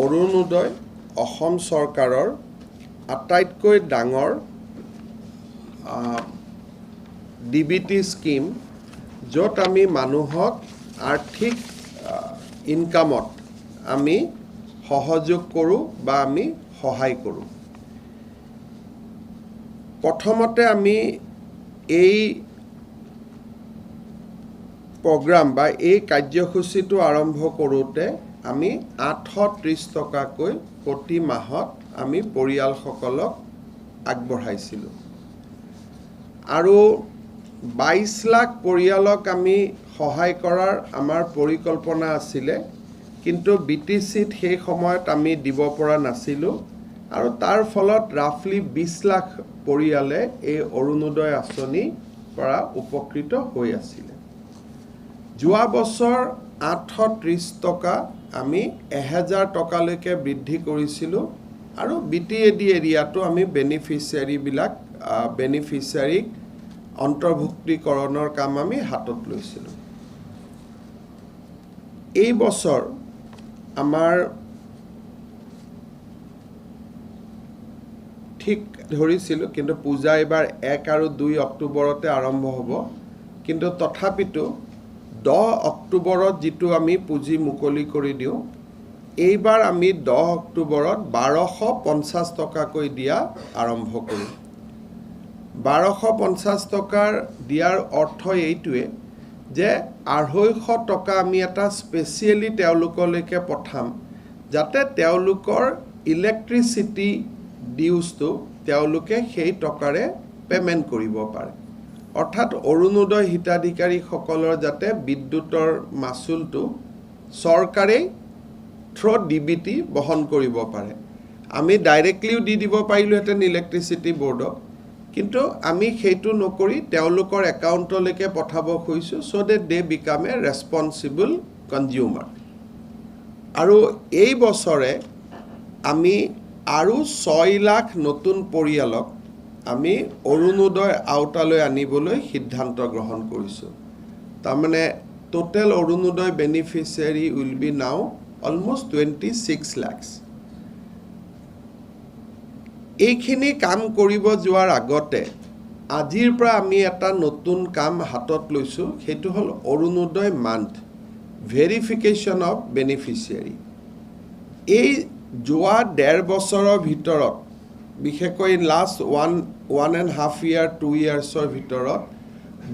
অৰুণোদয় অসম চৰকাৰৰ আটাইতকৈ ডাঙৰ ডিবিটি স্কীম, য'ত আমি মানুহক আৰ্থিক ইনকামত আমি সহযোগ কৰোঁ বা আমি সহায় কৰোঁ। প্ৰথমতে আমি এই প্ৰগ্ৰাম বা এই কাৰ্যসূচীটো আৰম্ভ কৰোঁতে আমি 830 টকাকৈ প্ৰতি মাহত আমি পৰিয়ালসকলক আগবঢ়াইছিলোঁ আৰু 22 লাখ পৰিয়ালক আমি সহায় কৰাৰ আমাৰ পৰিকল্পনা আছিলে, কিন্তু বি টি চিত সেই সময়ত আমি দিব পৰা নাছিলোঁ আৰু তাৰ ফলত ৰাফলি 20 লাখ পৰিয়ালে এই অৰুণোদয় আঁচনিৰ পৰা উপকৃত হৈ আছিলে। যোৱা বছৰ 830 টকা আমি 1000 টকালৈকে বৃদ্ধি কৰিছিলোঁ আৰু বি টি এ ডি এৰিয়াটো আমি বেনিফিচিয়াৰীক অন্তৰ্ভুক্তিকৰণৰ কাম আমি হাতত লৈছিলোঁ। এই বছৰ আমাৰ ঠিক ধৰিছিলোঁ, কিন্তু পূজা এইবাৰ 1 আৰু 2 অক্টোবৰতে আৰম্ভ হ'ব, কিন্তু তথাপিতো 10 অক্টোবৰত যিটো আমি পুঁজি মুকলি কৰি দিওঁ, এইবাৰ আমি 10 অক্টোবৰত 1250 টকাকৈ দিয়া আৰম্ভ কৰিম। 1250 টকাৰ দিয়াৰ অৰ্থ এইটোৱে যে 250 টকা আমি এটা স্পেচিয়েলি তেওঁলোকলৈকে পঠাম, যাতে তেওঁলোকৰ ইলেক্ট্ৰিচিটি ডিউজটো তেওঁলোকে সেই টকাৰে পে'মেণ্ট কৰিব পাৰে। অৰ্থাৎ অৰুণোদয় হিতাধিকাৰীসকলৰ যাতে বিদ্যুতৰ মাচুলটো চৰকাৰেই থ্ৰ' ডি বি টি বহন কৰিব পাৰে। আমি ডাইৰেক্টলিও দি দিব পাৰিলোহেঁতেন ইলেক্ট্ৰিচিটি ব'ৰ্ডক, কিন্তু আমি সেইটো নকৰি তেওঁলোকৰ একাউণ্টলৈকে পঠাব খুজিছোঁ, so that they become a responsible consumer. আৰু এই বছৰে আমি আৰু 6 লাখ নতুন পৰিয়ালক আমি অৰুণোদয় আওতালৈ আনিবলৈ সিদ্ধান্ত গ্ৰহণ কৰিছোঁ। তাৰমানে total Orunodoi beneficiary will be now almost 26 lakhs. এইখিনি কাম কৰিব যোৱাৰ আগতে আজিৰ পৰা আমি এটা নতুন কাম হাতত লৈছোঁ, সেইটো হ'ল Orunodoi month verification of beneficiary. এই যোৱা 1.5 বছৰৰ ভিতৰত, বিশেষকৈ last one and half year, two ইয়াৰ্ছৰ ভিতৰত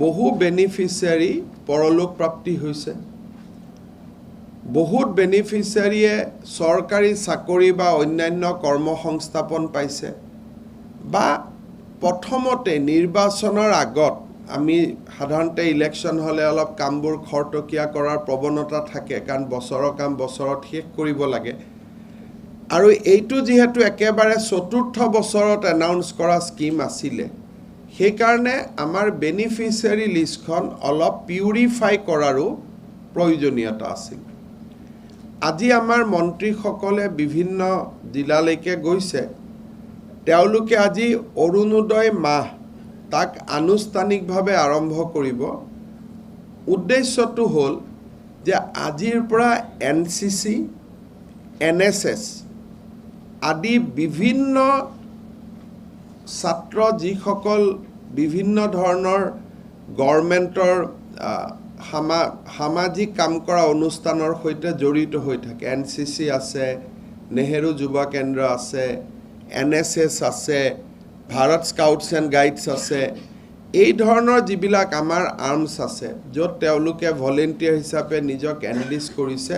বহু বেনিফিচিয়াৰী পৰলোক প্ৰাপ্তি হৈছে। বহুত বেনিফিচিয়াৰীয়ে চৰকাৰী চাকৰি বা অন্যান্য কৰ্মসংস্থাপন পাইছে, বা প্ৰথমতে নিৰ্বাচনৰ আগত আমি সাধাৰণতে ইলেকশ্যন হ'লে অলপ কামবোৰ খৰতকীয়া কৰাৰ প্ৰৱণতা থাকে, কাৰণ বছৰৰ কাম বছৰত শেষ কৰিব লাগে। আৰু এইটো যিহেতু একেবাৰে চতুৰ্থ বছৰত এনাউন্স কৰা স্কীম আছিলে, সেইকাৰণে আমাৰ বেনিফিচিয়াৰী লিষ্টখন অলপ পিউৰিফাই কৰাৰো প্ৰয়োজনীয়তা আছিল। আজি আমাৰ মন্ত্ৰীসকলে বিভিন্ন জিলালৈকে গৈছে, তেওঁলোকে আজি অৰুণোদয় মাহ তাক আনুষ্ঠানিকভাৱে আৰম্ভ কৰিব। উদ্দেশ্যটো হ'ল যে আজিৰ পৰা N C C, N S S আদি বিভিন্ন ছাত্ৰ যিসকল বিভিন্ন ধৰণৰ গভৰ্ণমেণ্টৰ সামাজিক কাম কৰা অনুষ্ঠানৰ সৈতে জড়িত হৈ থাকে, এন চি চি আছে, নেহেৰু যুৱ কেন্দ্ৰ আছে, এন এছ এছ আছে, ভাৰত স্কাউটছ এণ্ড গাইডছ আছে, এই ধৰণৰ যিবিলাক আমাৰ আৰ্মছ আছে য'ত তেওঁলোকে ভলেণ্টিয়াৰ হিচাপে নিজক এনলিষ্ট কৰিছে,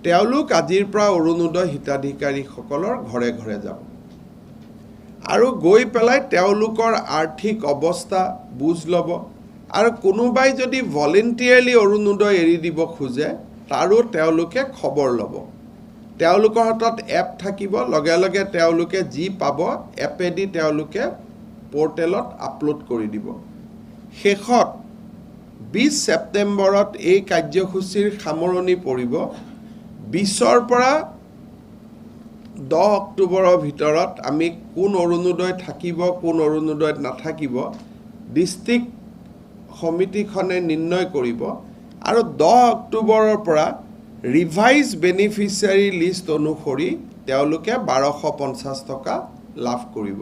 তেওঁলোক আজিৰ পৰা অৰুণোদয় হিতাধিকাৰীসকলৰ ঘৰে ঘৰে যাব আৰু গৈ পেলাই তেওঁলোকৰ আৰ্থিক অৱস্থা বুজ ল'ব আৰু কোনোবাই যদি ভলেণ্টিয়াৰলি অৰুণোদয় এৰি দিব খোজে তাৰো তেওঁলোকে খবৰ ল'ব। তেওঁলোকৰ হাতত এপ থাকিব, লগে লগে তেওঁলোকে যি পাব এপেদি তেওঁলোকে পৰ্টেলত আপলোড কৰি দিব। শেষত 20 ছেপ্টেম্বৰত এই কাৰ্যসূচীৰ সামৰণি পৰিব। 20ৰ পৰা 10 অক্টোবৰৰ ভিতৰত আমি কোন অৰুণোদয় থাকিব কোন অৰুণোদয়ত নাথাকিব ডিষ্ট্ৰিক্ট সমিতিখনে নিৰ্ণয় কৰিব আৰু 10 অক্টোবৰৰ পৰা ৰিভাইজ বেনিফিচিয়াৰী লিষ্ট অনুসৰি তেওঁলোকে 1250 টকা লাভ কৰিব।